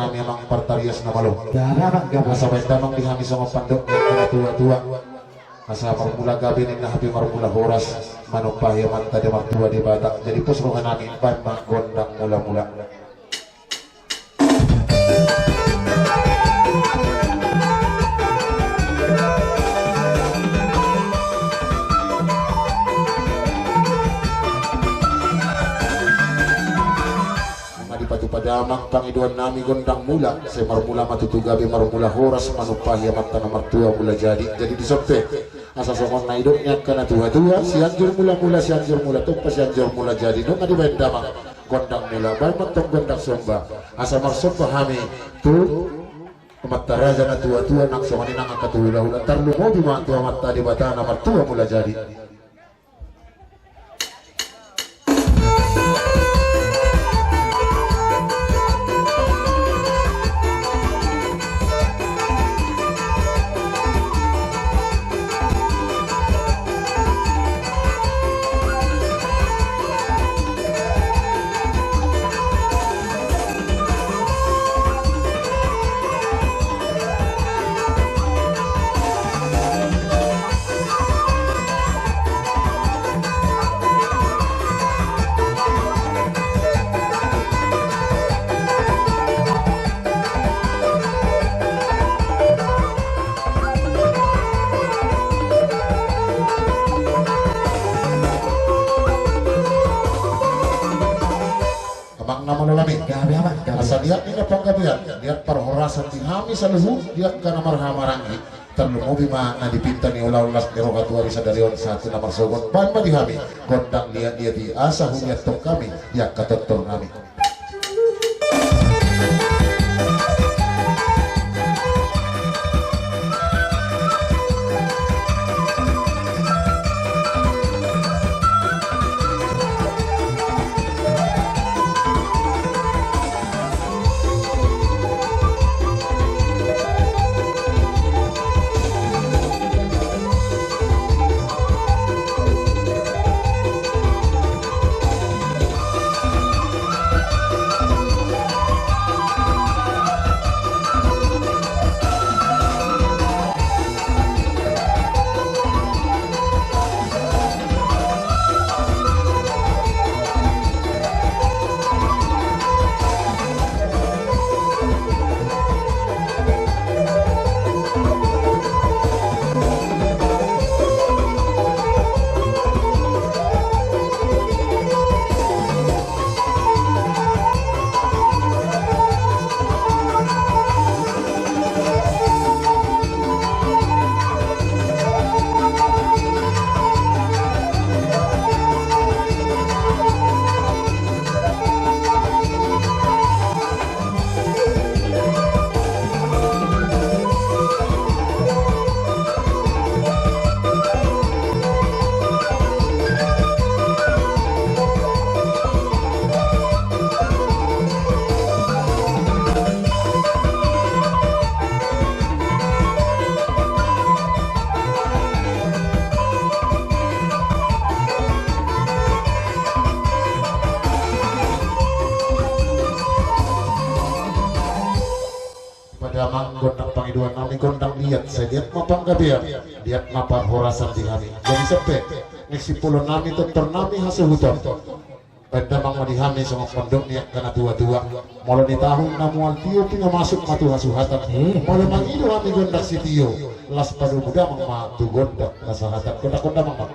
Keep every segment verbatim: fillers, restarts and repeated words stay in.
Hami amang partarias na malo. Gabe amang, gabe. Asa baen damang di hami songon pandok ni angka na tua-tua. Asa marmula gabe ninna hape marmula horas, manumpahi Amanta na martua Debata. Jadi pos roha nami, baen ma gondang mula-mula. Nunga dipatupa damang pangidoan nami gondang mula, sai marmula ma tutu gabe marmula horas, manumpahi Amanta na martua Mulajadi. Jadi dison pe, asa songon na nidok ni angka na tua-tua, Sianjur Mula-mula, Sianjur Mula Tompa, Sianjur Mulajadi. Nunga dibaen damang gondang mula, baen ma tong gondang somba. Asa marsomba hami tu Amanta raja na tua-tua, nang songon i nang angka tu hula-hula, tarlumobi ma tu Amanta Debata na martua Mulajadi. Amang na malo nami. Gabe amang, gabe. Asa liat ninna panggabean, liat parhorasan di hami saluhut, di angka na marhahamaranggi. Tarlumobi ma na dipinta ni ulaon las ni roha tu ari sadari on sahat tu na marsogot. Baen ma di hami gondang liat-liat i, asa huliathon hami di angka tortor nami. Padaman gondang pangidoan nami gondang liat, sai liat ma panggabean, liat ma parhorasan di hami. Jadi sampe, nang sipaulon nami, tortor nami, hasuhuton. Baen damang ma di hami songon pandok ni angka na tua-tua. Molo di tahun na mual tio, pinda masuk ma tu hasuhatan. Eh. Molo mangido hami gondang sitio, laos padomu damang ma tu gondang na sahatan. Gondang, gondang damang ma.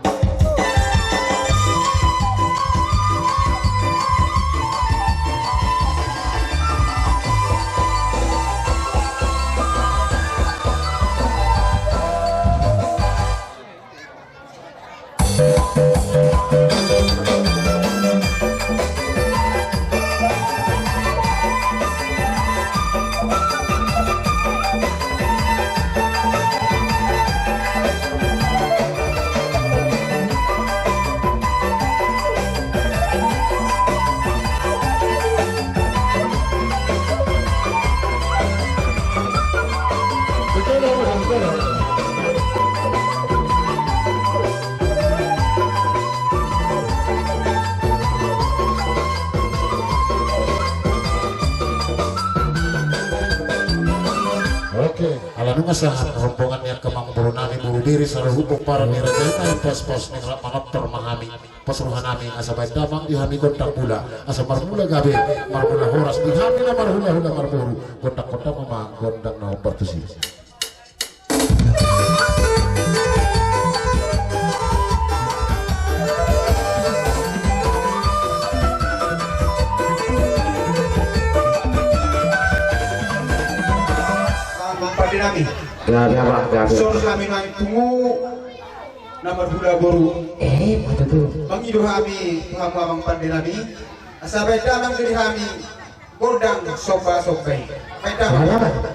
Ala nunga sahat rombongan ni angka amangboru nami, boru bere saluhut pomparan ni raja i, na paspos ni rap manortor ma hami. Pos roha nami asa baen damang di hami gondang mula, asa marmula gabe, marmula horas di hami na marhulahula marboru. Gondang-gondang ma gondang na hombar tusi. Amang pande nami. Gabe, amang, gabe. Son hami nai pungu na marhula boru. Eh, ma tutu. Mangido hami tu hamu amang pande nami, asa baen damang di hami gondang somba-somba i. Baen damang. Baen damang.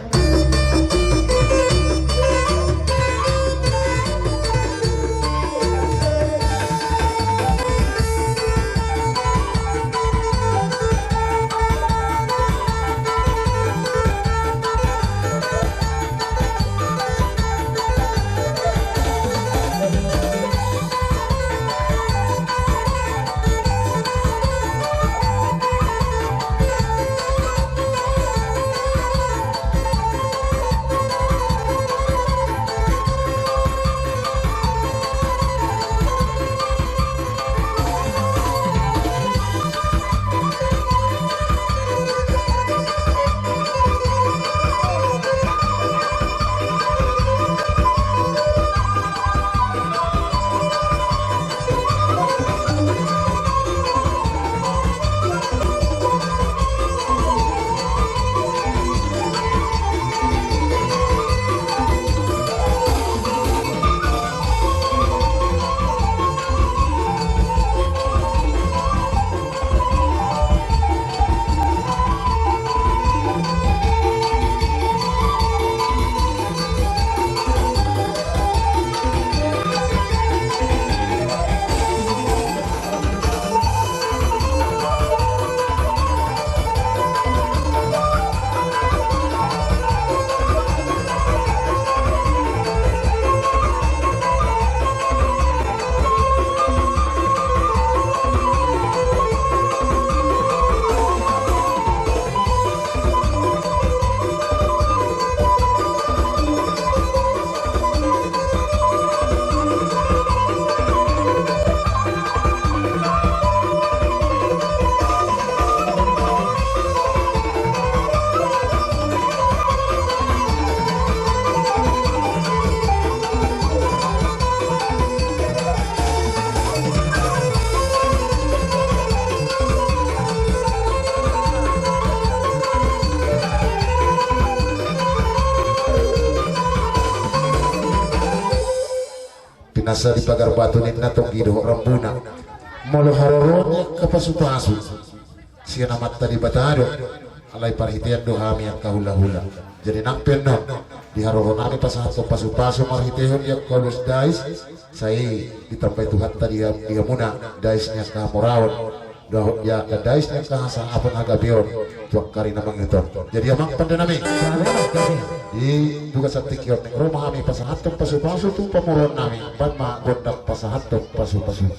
Pinasa di pagar batu ninna tonggi dohot rambuna. Molo haroroan ni angka pasupasu, sian Amanta Debata do. Alai parhitean do hami angka hulahula. Jadi nang pe annon, di haroro nami pasahathon pasupasu marhitehon di angka ulos dais, sai ditambai Tuhanta di, di hamuna dais ni angka hamoraon. Dohot di angka dais ni angka hasangapon hagabeon tu angka ari na mangihut on. Jadi amang pande nami, di tugas antingki on ning ro ma hami pasahathon pasupasu tu pamoruon nami, baen ma gondang pasahathon pasupasu.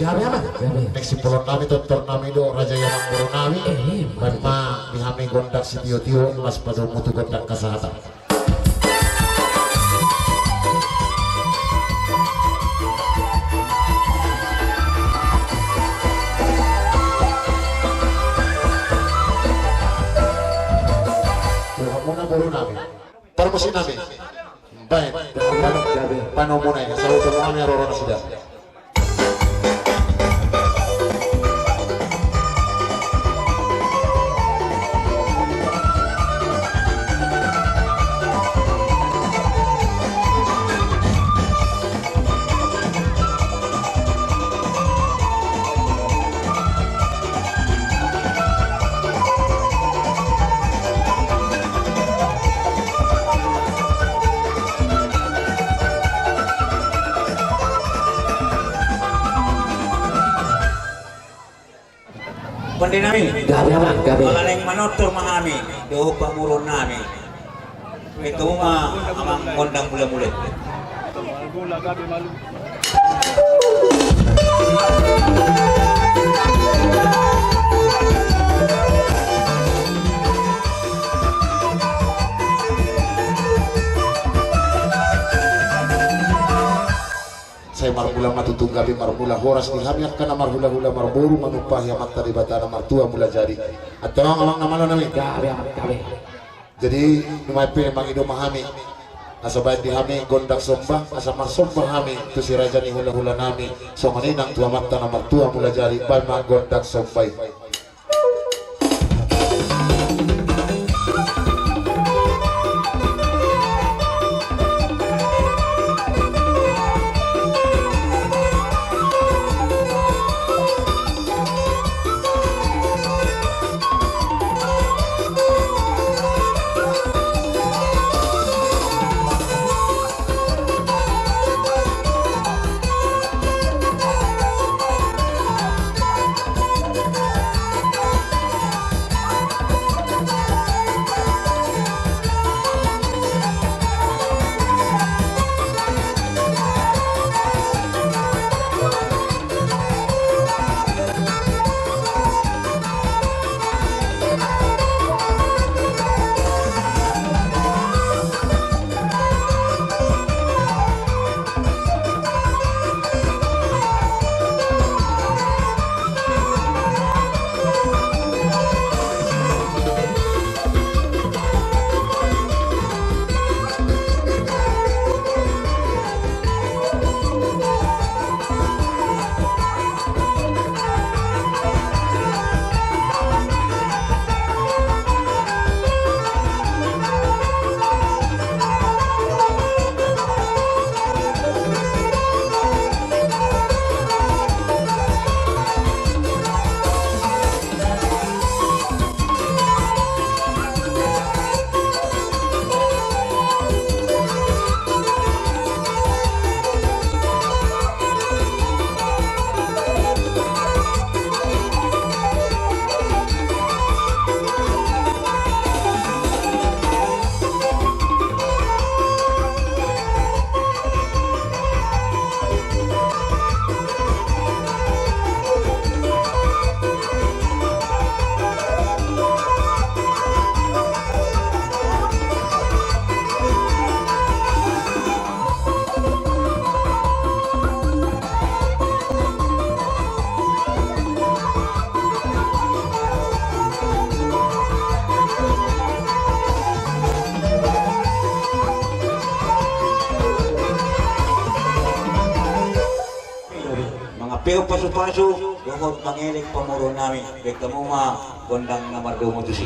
Gabe, Amang, gabe. Next, sipolon nami, tontor nami do, raja i, amangboru nami. Eh, baen ma di hami gondang sitio-tio, laos padomu tu gondang hasahatan. Dohononmuna, boru nami. Parmusik nami. Baen. Panomu nai, saut tu hami haroro nasida. Pande nami. Gabe, Amang, gabe. Molo naeng manortor ma hami dohot pamoruon nami, bertemu ma amang gondang mula-mula. Sai marmula ma tutu gabe, marmula horas di hami angka na marhula-hula marboru, manumpahi Amanta Debata na martua mula jadi. Antong, amang na malo nami. Gabe, Amang, gabe. Jadi nuaeng pe mangido ma hami asa baen di hami gondang somba, asa marsomba hami tu si raja ni hula-hula nami, songon i nang tu Amanta na martua mula jadi. Baen ma gondang somba i. Mangampehon pasu-pasu dohot mangelek pamoruon nami, bertemu ma gondang na mardomu tusi.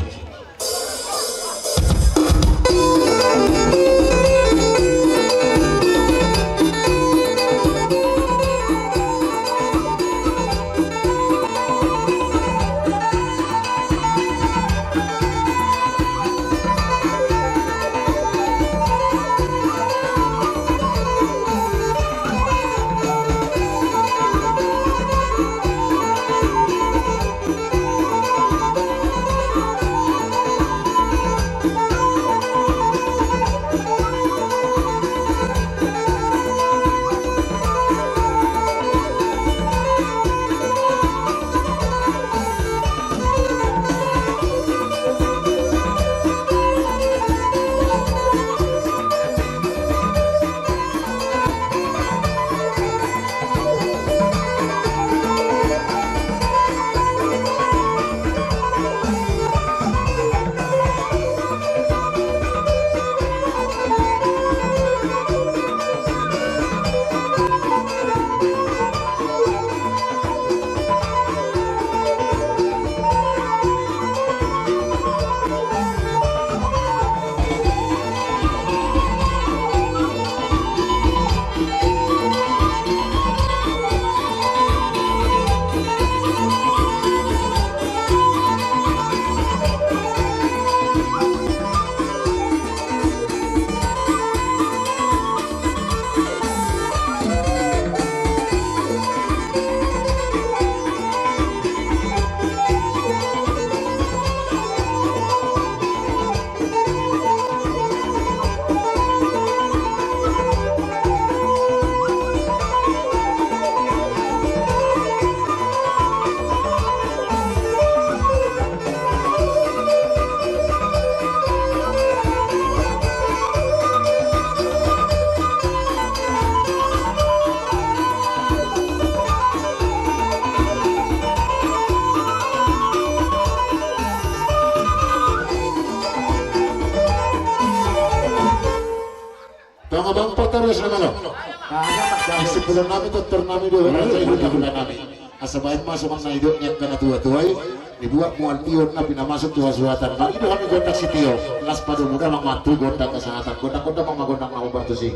Asa baen ma songon na nidok ni angka na tuatua i, dibuat mual tiur na pinamasuk tu hasuhatan. Mangido hami gondang sitio, las padomu damang ma tu gondang hasahatan, gondang-gondang ma gondang na hombar tusi.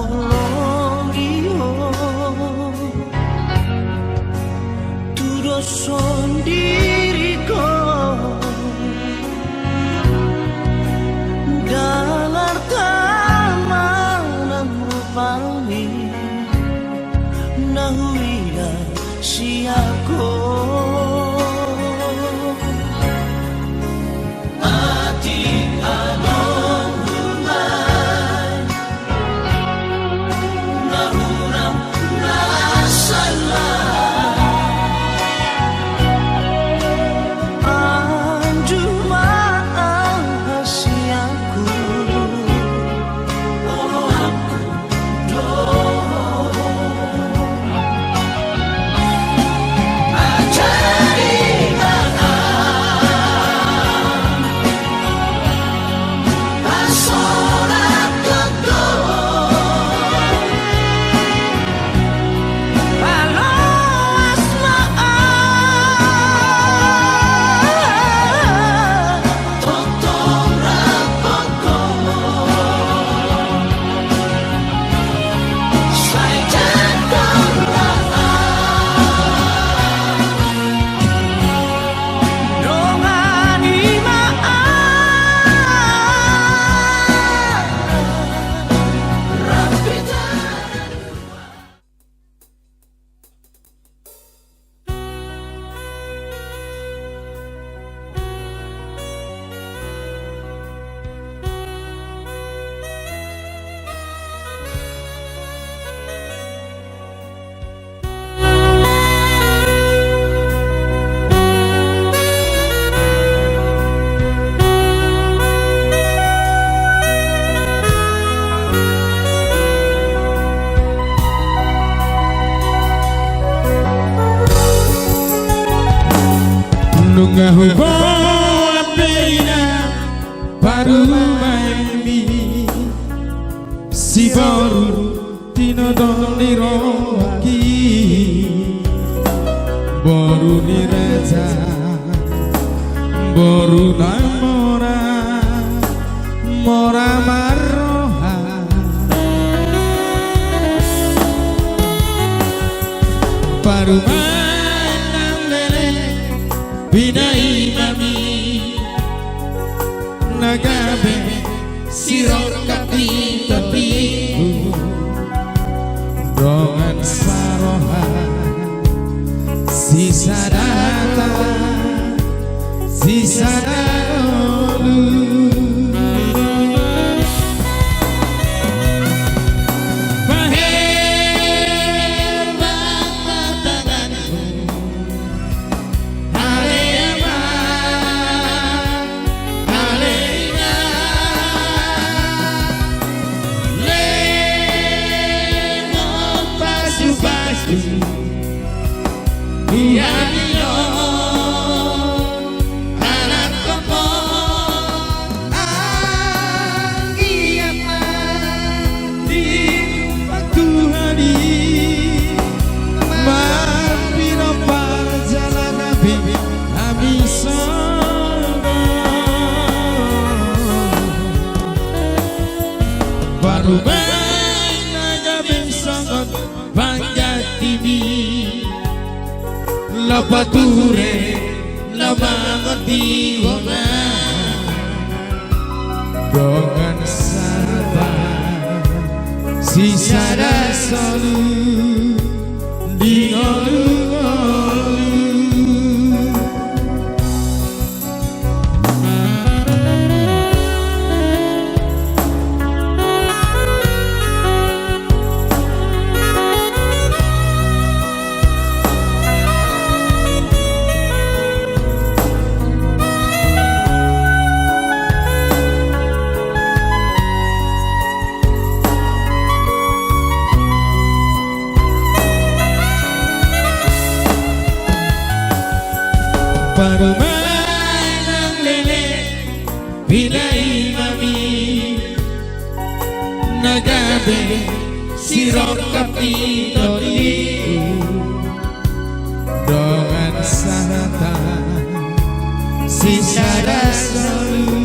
Huhaholongi ho tudoshon diringku, dalar ta manang rupami na huida sian ho. Atik adong rumai na hurang na sala, anju ma aha sian ho. Nunga huboan be inang parumaenmi, siboru tinodong ni rohangki, boru ni raja, boru na mora, mora marroha. Parumaen nang leleng binaimami, na gabe sirongkap di topingku, dongan saroha, sisada hata, sisada ngolu. Paherbang ma tanganmu, ale amang, ale inang, lehon pasupasu, ia ni on anak topot. Anggiat ma ditumpak Tuhan i marpinompar jala gabe hami songon parumaen na gabe songon panggabeanmi. Laho pature na mangon di bona, dongan sahata sisada solu, di ngolu-ngolu. Parumaen nang leleng, pinaimami na gabe sirongkap ni tondiku. Dongan sahata sisada solu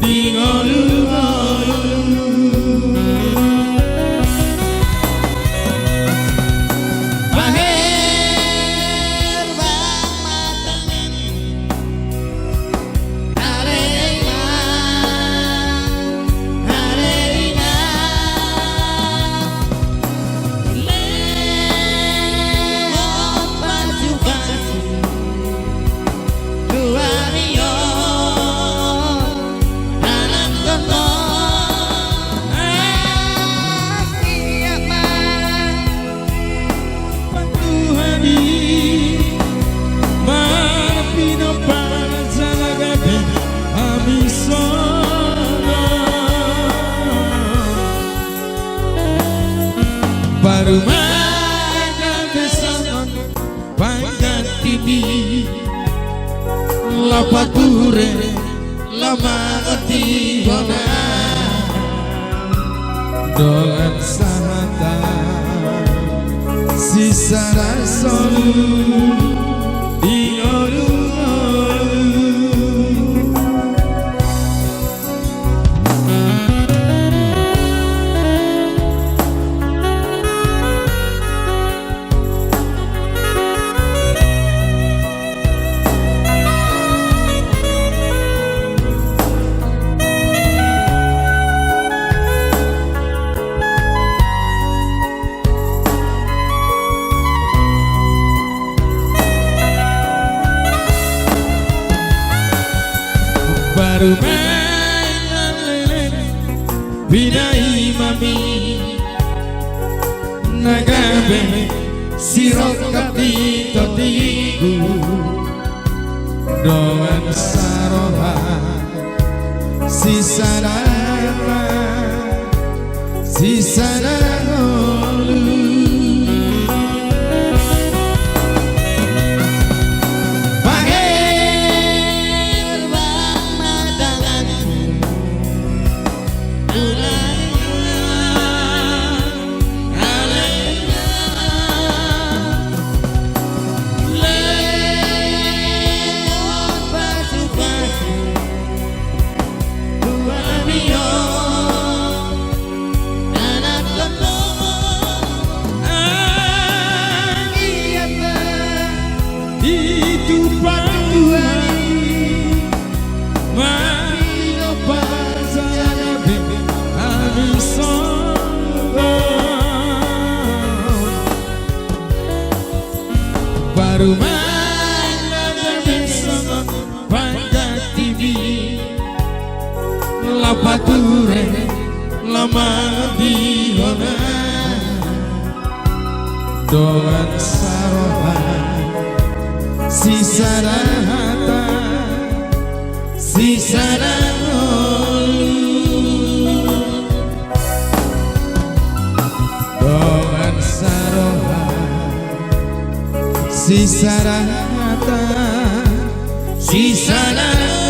di ngolu-ngolu. Maher bang matangan. Tuhan i, marpinompar jala gabe hami songon. Parumaen gabe songon panggantimu, laho pature, laho manganti bona. Dongan sahata sisada solu di ngolu-ngolu. Parumaen nang leleng, pinaimami na gabe sirongkap ni tondiku. Dongan saroha sisada hata, sisada ngolu. Maher bang matangan. Itu patuan. Marpinompar jala gabe hami songon. Parumaen nang gabe songon panggantimu, laho pature, laho manganti bona. Dongan saroha sisada hata, sisada ngolu. Dongan saroha sisada hata, sisada ngolu.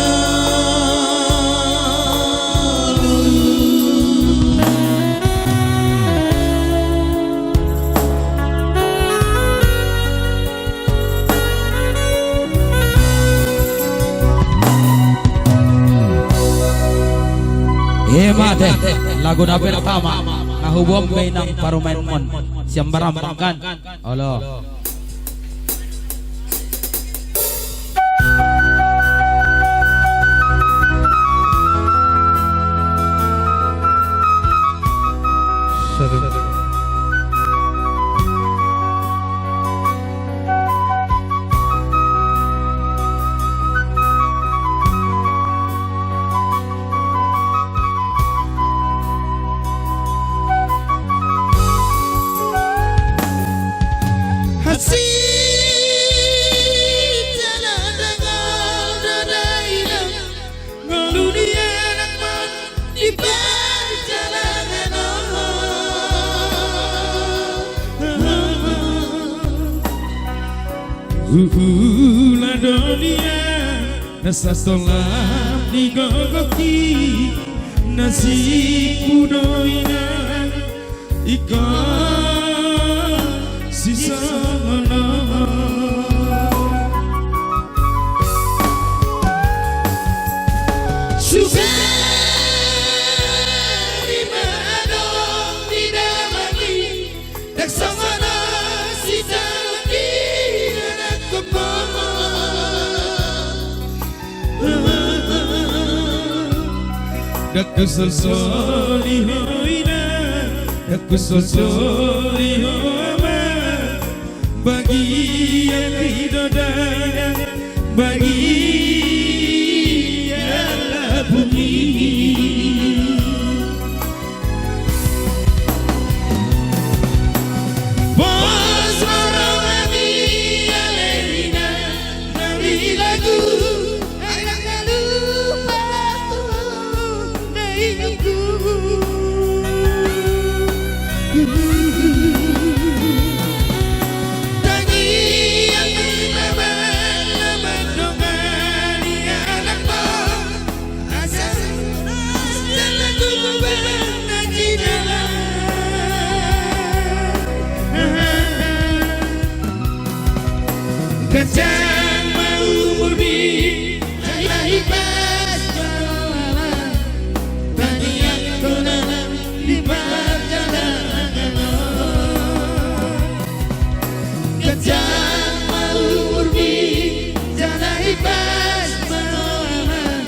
Ema te, lagu na pertama, na huboan be inang parumaenmon, sian Baramban kan? Olo. Huhula do nian na satolam ni gogongki, na simpu do inang ingkon sisongon on. Suka ni ma adong di dalan i, ndang songon on sitaon di anak kompo. Ndang husolsoli ho inang, ndang husolsoli ho amang, bagian i do dang bagian labung i. Pos ma roha ni ale inang, na milagu, ai ndang na lupa tu na ingothu. Tangiang ni ma amang na mandongani anakmu. Asa, asa jalan tu bana jinalan. Ganjang ma umurmi, jala hipas ma roham. Tangiangkon nang di parjalanan on. Ganjang ma umurmi, jala hipas ma roham.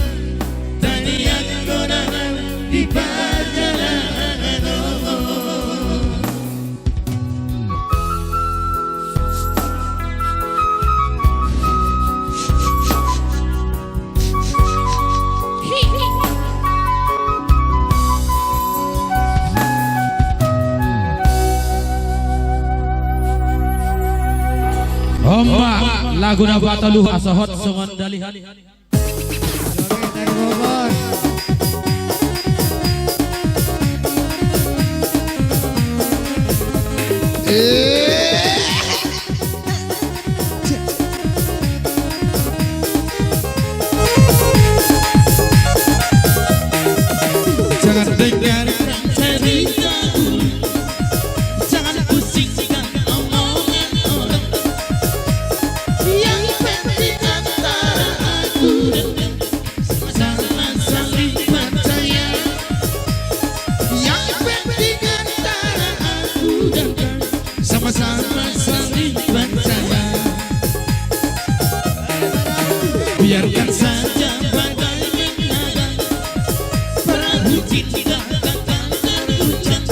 Tangiangkon nang di parjalanan on. On ma lagu na patolu, Asa Hot Songon Dalihan. Jangan dengarkan cerita dulu. Jangan pusingkan omongan orang. Yang penting antara aku dan kau sama-sama saling percaya. Yang penting antara aku dan kau sama-sama saling percaya. Biarkan saja badai menerjang, perahu cinta takkan terguncang.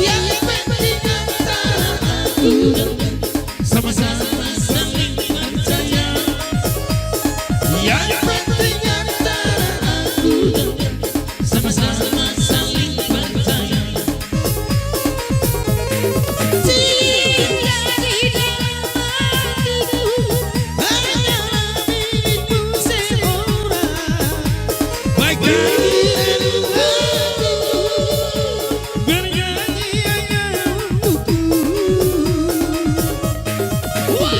Yang penting antara aku dan kau sama-sama saling percaya. Yang penting antara aku dan kau sama-sama saling percaya. Cinta di dalam hatiku hanyalah milikmu seorang. Baik. Di dalam hatiku bernyanyi hanya untukmu. Wah.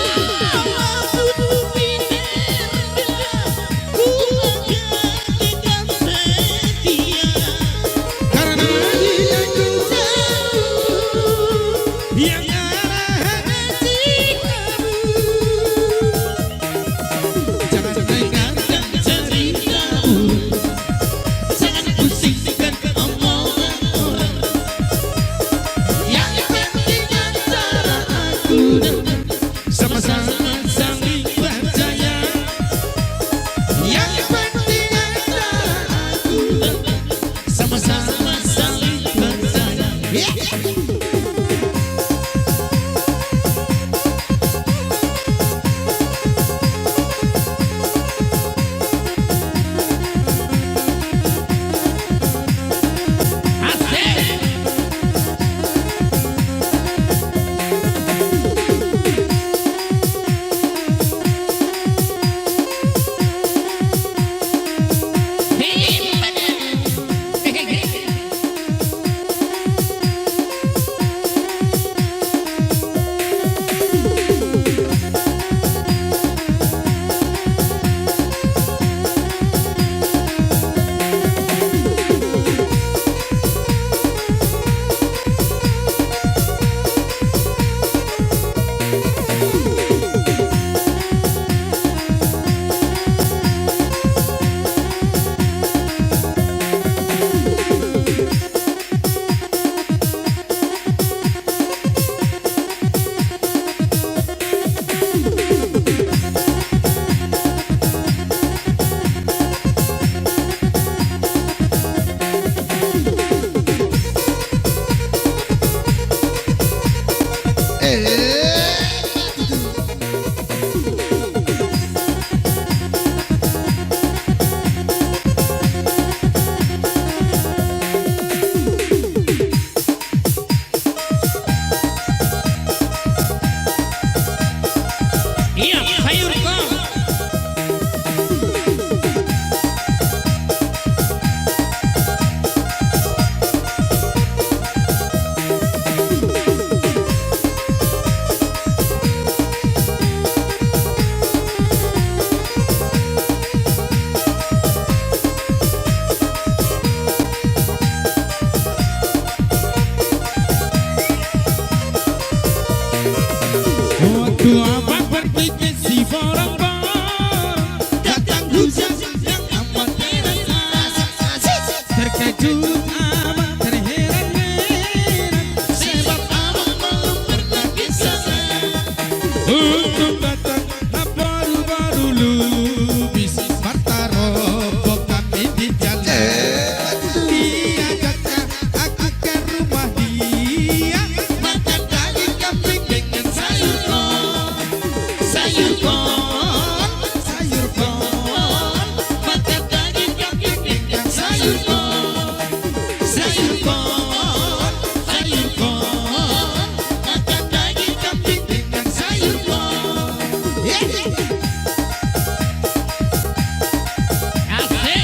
Ia, sayur kol. Waktu abang pergi ke si borong-borong, datang hujan yang amat deras. Terkejut abang terheran-heran, sebab abang belum pernah ke sana. Untung datang na boru-boru lubis, martarobok hami di jala. Diajakna aku ke rumah dia, makan daging kambing dengan sayur kol. Sayur kol, sayur kol, makan daging kambing dengan sayur kol. Sayur kol, sayur kol, makan daging kambing dengan sayur kol. Asik.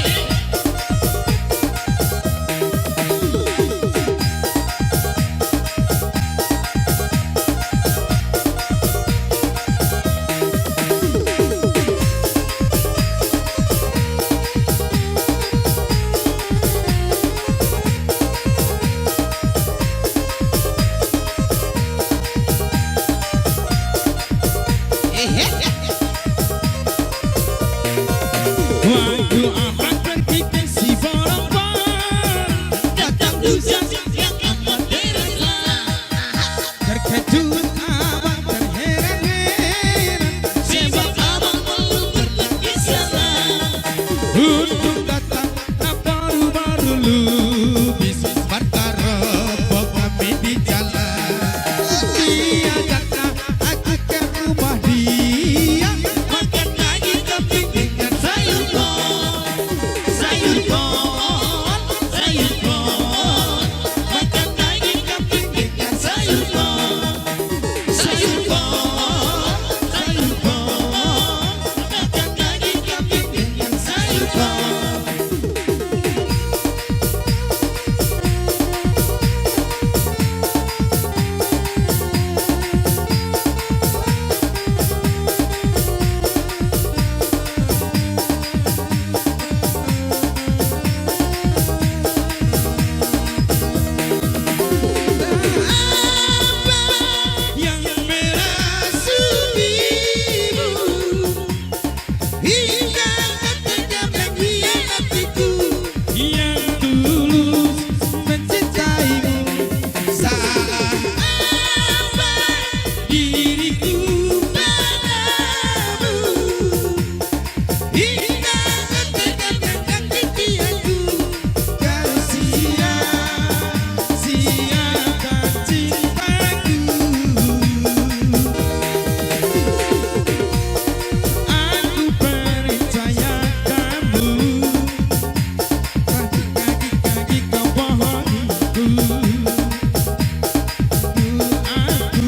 Ehe. Waktu abang pergi ke si borong-borong, datang hujan yang amat deras. Terkejut abang terheran-heran, sebab abang belum pernah ke sana. Untung datang na boru-boru lubis, martarobok hami di jala. Diajakna aku ke rumah dia, makan daging kambing dengan sayur kol. Sayur kol, sayur kol, makan daging kambing dengan sayur kol. Sayur kol, sayur kol, makan daging kambing dengan sayur kol. Apa yang merasukimu hingga kau tega mengkhianatiku yang tulus mencintaimu? Salah apa diriku padamu? Hingga kau tega menyakiti aku, kau sia-siakan cintaku. Aku percaya kamu, kaki-kaki kau bohongiku. Aku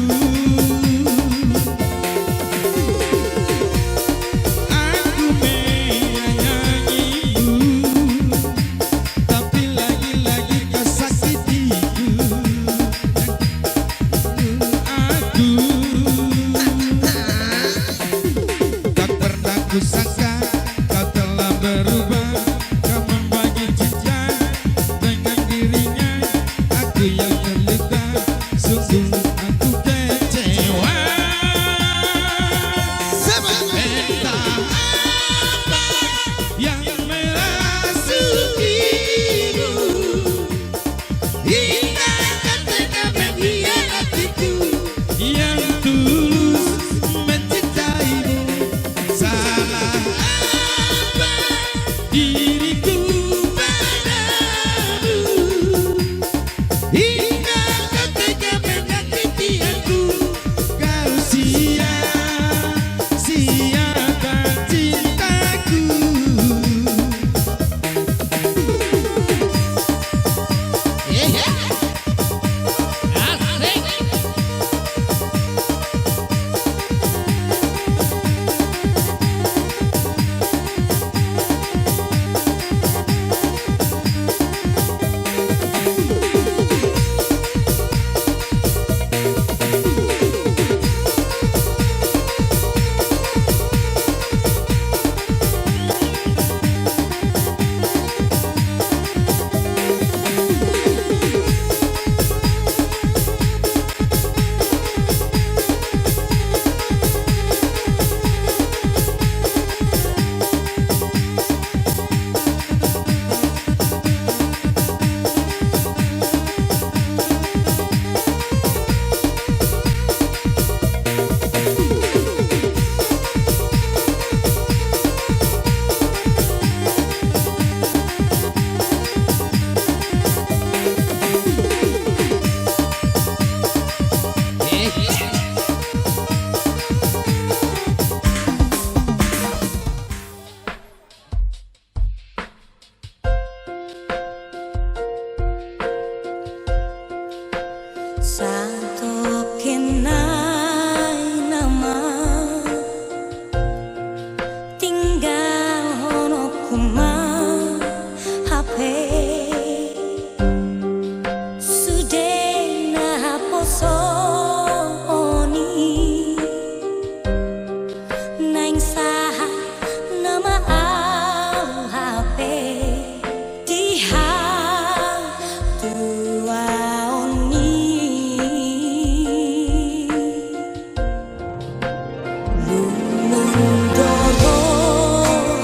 Mundorhon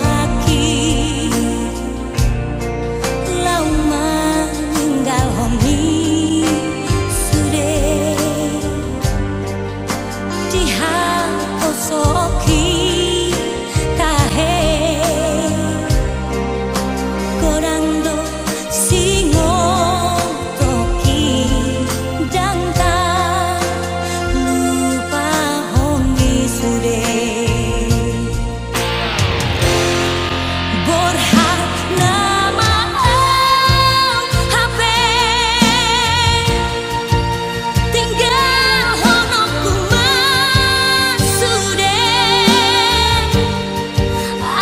haki, laho maninggalhon i sude. Dihaposhon i tahe, godang do singotok i, ndang talupahon i sude. Borhat nama au hape, tinggalhononku ma sude,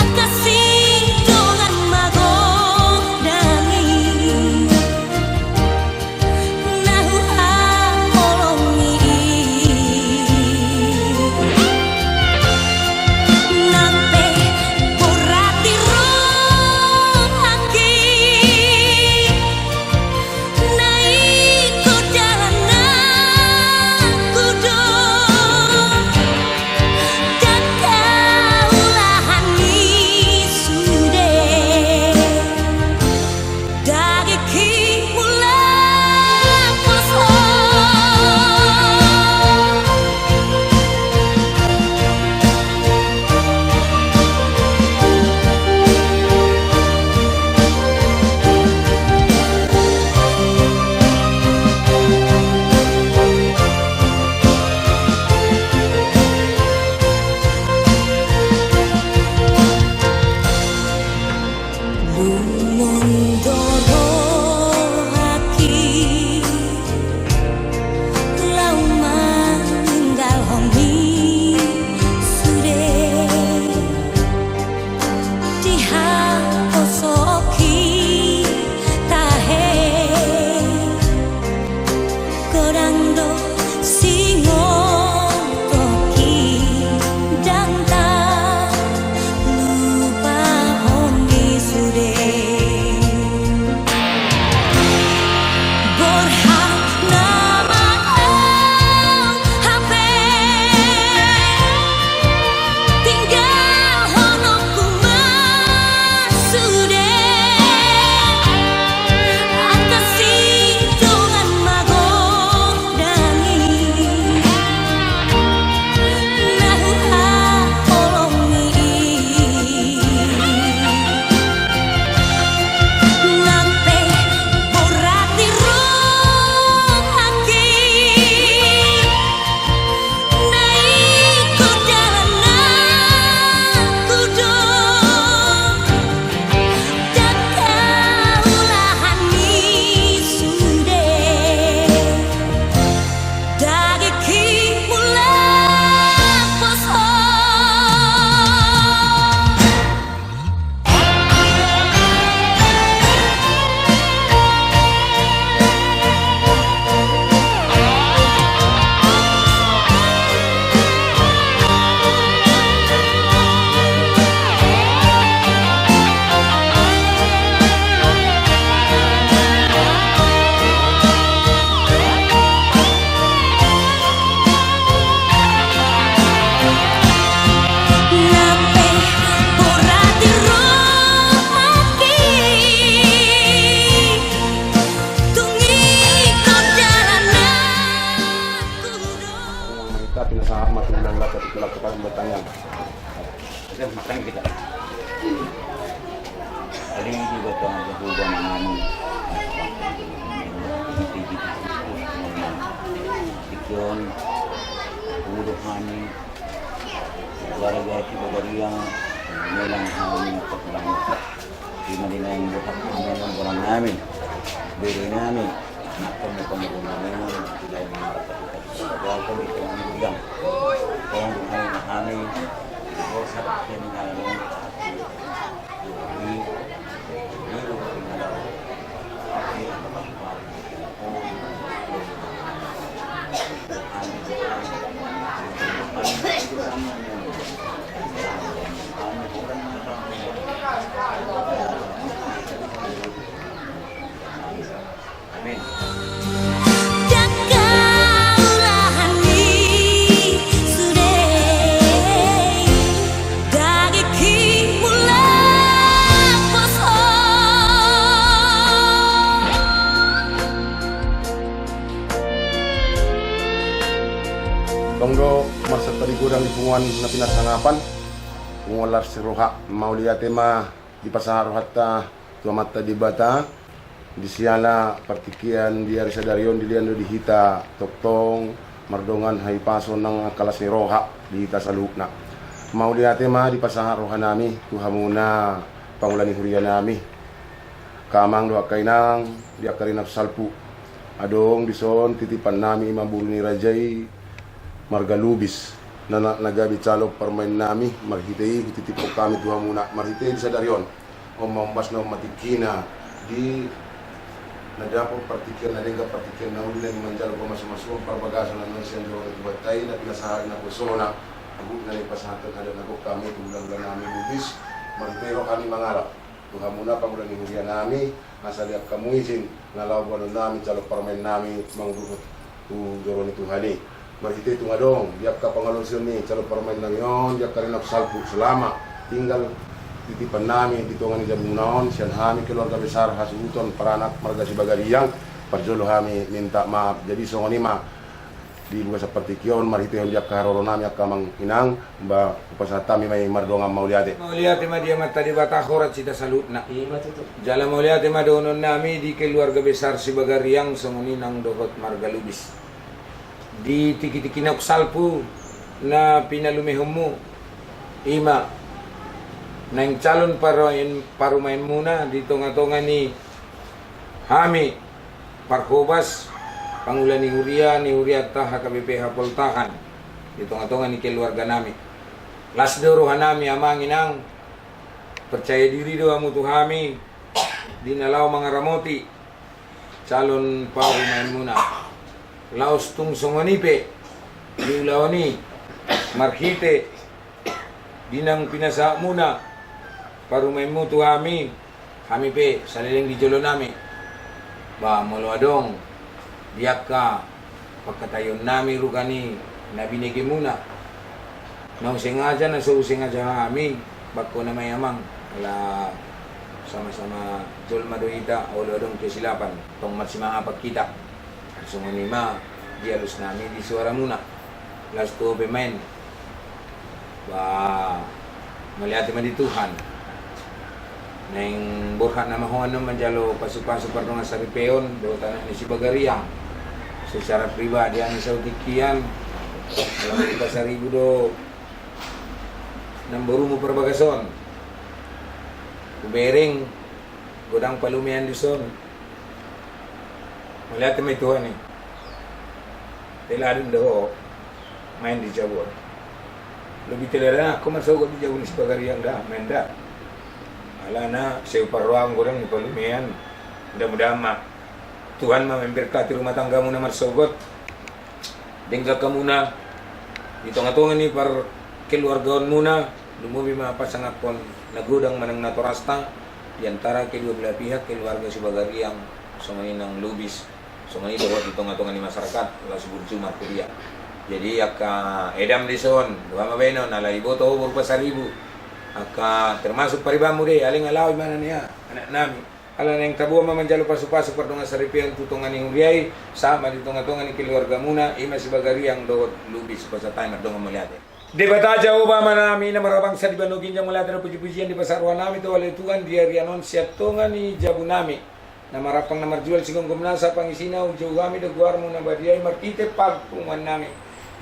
angka sintongam magodang i. Na huhaholongi i, nang pe borhat i rohangki, na ingkon dalan nangku do, ndang taulahan i sude. Dagingki mulak poso. Mundorhon haki, laho maninggalhon i sude. Dihaposhon i tahe, godang do singotok i, ndang talupahon i sude. Borhat nama au hape, tinggalhononku ma sude, angka sintongam magodang i, na huhaholongi i. Nang pe borhat i rohangki, na ingkon dalan nangku do, ndang taulahan i sude. Dagingki mulak poso. Tapi na sama tu ulang laka tu ulang laka tu tanggal. Oke, makan kita. Kali ini buat orang berhubungan dengan Ikion, Udo Hani, Warga Sibagariang, Melang Hani, Petulang. Di mana dengan buat apa dengan orang nami, beri nami, nak kamu kamu dengan nami, tidak mengarah kita. Kalau kita mengulang, orang dengan nami, bosan dengan nami. Amin. Ndang kaulahan i sude. Marsiampang di godang di punguan na pinasangapan, punguan las ni roha. Mauliate ma dipasahat rohanta tu Amanta Debata, di siala partingkian di ari sadari on dilean do di hita tongtong mardongan hahipason nang angka las ni roha di hita saluhutna. Mauliate ma dipasahat rohanami tu hamuna pangula ni hurianami, angka amang dohot angka inang di angka rina salpu. Adong dison titipannami i ma boru ni raja i marga Lubis, na, na gabe calon parumaennami, marhite i hutitiphon hami tu hamuna, marhite di sadari on. On ma ombasna, on ma tingkina, di na dapot partingkian na denggan, partingkian na uli, na nimanjalo pamasumasuon parbagason na naeng sian joro ni Tuhanta i, na pinasahat naposona, agut na nipasahathon adat na gok hami tu hulahula nami Lubis, marhite i ro hami mangalap tu hamuna pangula ni hurianami, asa diangkat hamu izin na laho boanonnami calon parumaennami manguduhon tu joro ni Tuhan i. Marhite tung adong di angka pangalaosion ni calon parumaennami on di angka rina salpu, selama tinggal titipannami di tonga ni jabumuna on, sian hami keluarga besar hasuhuton paranak marga Sibagariang, parjolo hami minta maaf. Jadi songon i ma di bagasan partingkian on, marhitehon di angka haroronami angka amang inang, ba hupasahat hami ma i mardongan mauliate. Mauliate ma di Amanta Debata, horas hita saluhutna. Ima tutu. Jala mauliate ma dohononnami di keluarga besar Sibagariang songon i nang dohot marga Lubis. Di tingkitingki naung salpu na pinalumehonmu, ima naeng calon parumaen-, parumaenmuna di tongatonga ni hami parhobas pangula ni huria ni hurianta H K B P Hapoltahan di tongatonga ni keluarganami. Las do rohanami amang inang, percaya diri do hamu tu hami di na laho mangaramoti calon parumaenmuna. Laos tung songon i pe di ulaon i, marhite di naung pinasahatmuna parumaenmu tu hami, hami pe saleleng di jolonami. Ba molo adong di angka pangkataionnami rupani na binegemuna, na husengaja na so husengaja hami, bangkona ma i amang, ala sama-sama jolma do hita, olo adong kesilapan, tong marsimangapan hita. Songon i ma di alusnami di suaramuna. Laos tu ho pe ma i, ba mauliate ma di Tuhan. Naeng borhat nama ho annon manjalo pasupasu pardongan saripeon dohot anak ni Sibagariang. Secara pribadi hami sahutingkian, ala ni Pasaribu do namborumu parbagason. Hubereng godang palumean dison. Mauliate ma i tu Tuhan i. Teladan do ho maen di jabu on. Lobi teladan ahu marsogot di jabu ni Sibagariang da, maen da. Alana sai huparrohahon godang ni palumean. Mudah-mudahan ma Tuhan ma memberkati rumah tanggamuna marsogot. Denggan hamuna di tongatonga ni parkeluargaonmuna, lumobi ma pasangaphon na godang manang natorasta di antara kedua belah pihak keluarga Sibagariang songon i nang Lubis, songon i dohot di tongatonga ni masyarakat, laos burju marhuria. Jadi angka edam dison, boha ma baenon, ala iboto ho boru Pasaribu, angka termasuk paribanmu do i, alai nga laho ibana nian anaknami. Ala naeng taboan ma manjalo pasupasu pardongan saripeon tu tonga ni huria i, sahat ma di tongatonga ni keluargamuna, i ma Sibagariang dohot Lubis, hupasahat hami mardongan mauliate. Debata Jahowa Amanami na marhabangsa di banua ginjang, mauliate do pujipujian dipasahat rohanami tu ho ale Tuhan di ari on sian tonga ni jabunami na marampang na marjual sigomgom nasa, pangisina hujou hami do goarmu na badia i marhite parpunguannami.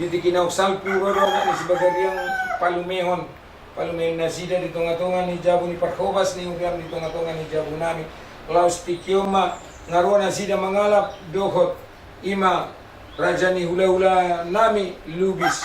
Di tingki naung salpu ro do anak ni Sibagariang palumehon, palumeon nasida di tongatonga ni jabu ni parhobas ni huriam di tongatonga ni jabunami. Laos tingki on ma nga ro nasida mangalap dohot i ma raja ni hulahulanami Lubis.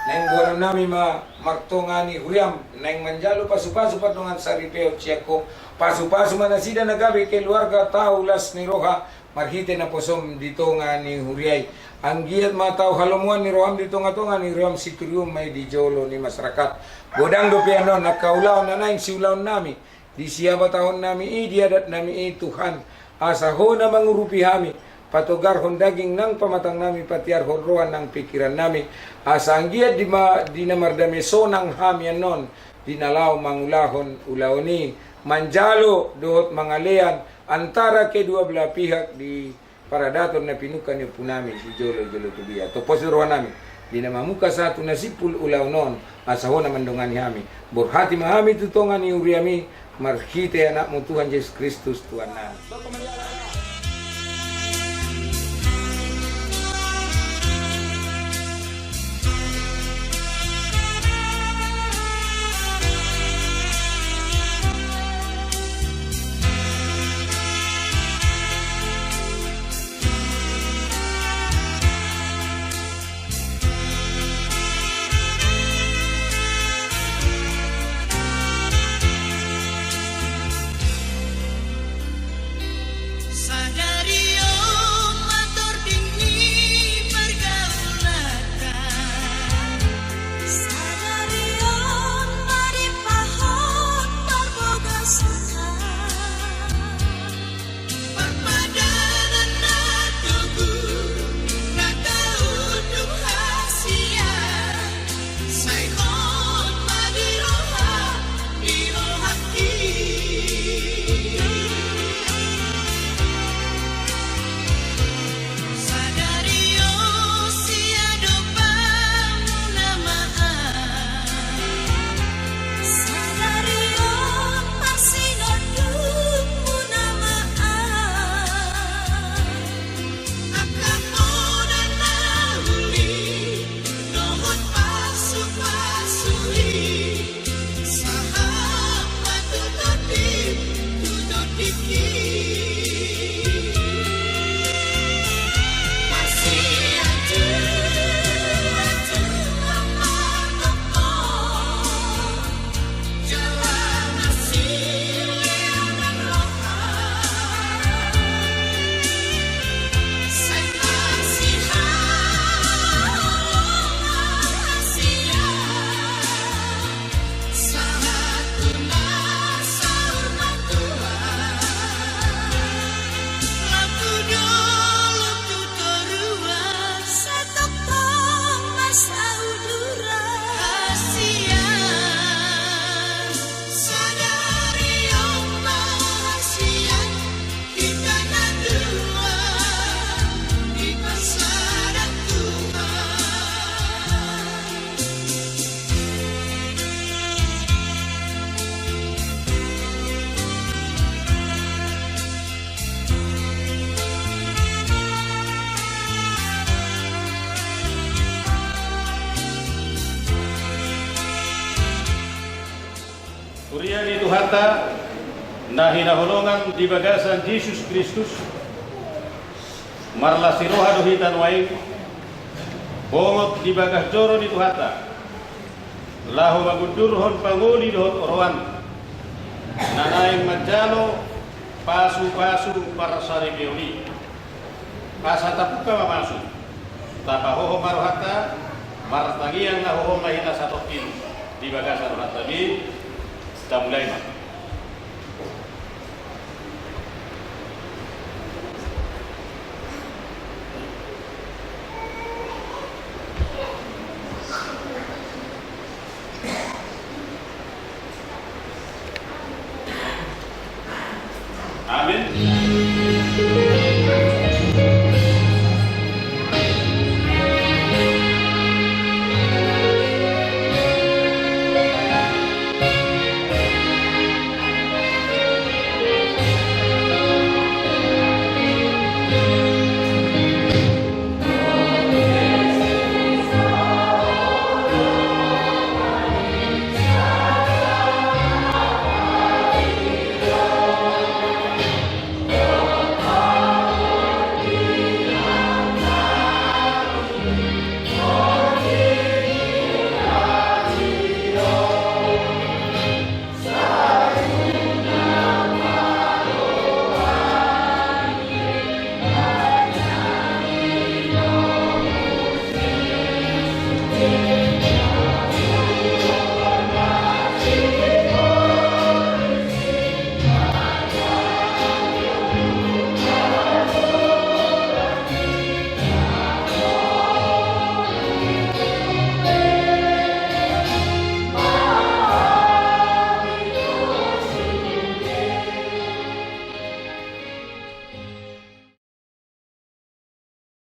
Naeng goaronnami ma martonga ni huriam, naeng manjalo pasupasu pardongan saripeon sian ho. Pasupasu ma nasida na gabe keluarga tau las ni roha, marhite naposom di tonga ni huria i. Anggiat ma tau halomoan ni roham di tongatonga ni huriam, situruon ma i di jolo ni masyarakat. Godang dope annon angka ulaon na naeng siulaonnami di sihabatahonnami i, di adatnami i Tuhan, asa ho na mangurupi hami, patogarhon daging nang pamatangnami, patiarhon roha nang pingkirannami, asa anggiat di ma-, di na mardame sonang hami annon di na laho mangulahon ulaon i, manjalo dohot mangalean antara kedua belah pihak di paradaton na pinungka ni ompunami sijolojolo tubu ia. Tompos do rohanami, di na mamungka sahat tu na simpul ulaon on, asa Ho na mandongani hami. Borhati ma hami tu tonga ni huriaM i, marhite AnakMu Tuhan Jesus Kristus Tuhannami. Sadari on ma tording ni pargaulanta. Sadari on ma dipahot parbagasan. Parpadanan na togu na taunduk hasian, sai hot ma di roha, di rohangki. Sadari on siadopanmuna ma au. Sadari on parsinondukmuna ma au. Angka poda na uli, dohot pasupasu i, sahat ma tu tondim, tu tondingki. Marsianjuan-juan ma tongtong, jala marsileangan roha. Sai marsihaholongan hasian, sahat tu na saur matua. Lam tu dolok tu toruan, satongtong ma sauduran hasian. Sadari on ma hasian, hita na dua dipasahat Tuhan. Huria ni Tuhanta na hinaholongan di bagasan Jesus Kristus, marlas ni roha do hita nuaeng, bongot di bagas joro ni Tuhanta, laho mangundurhon pangoli dohot oroan na naeng manjalo pasupasu parsaripeon i. Asa tabuka ma masu, tapahohom ma rohanta, martangiang na hohom ma hita satongkin di bagasan rohanta be. Tamulai ma.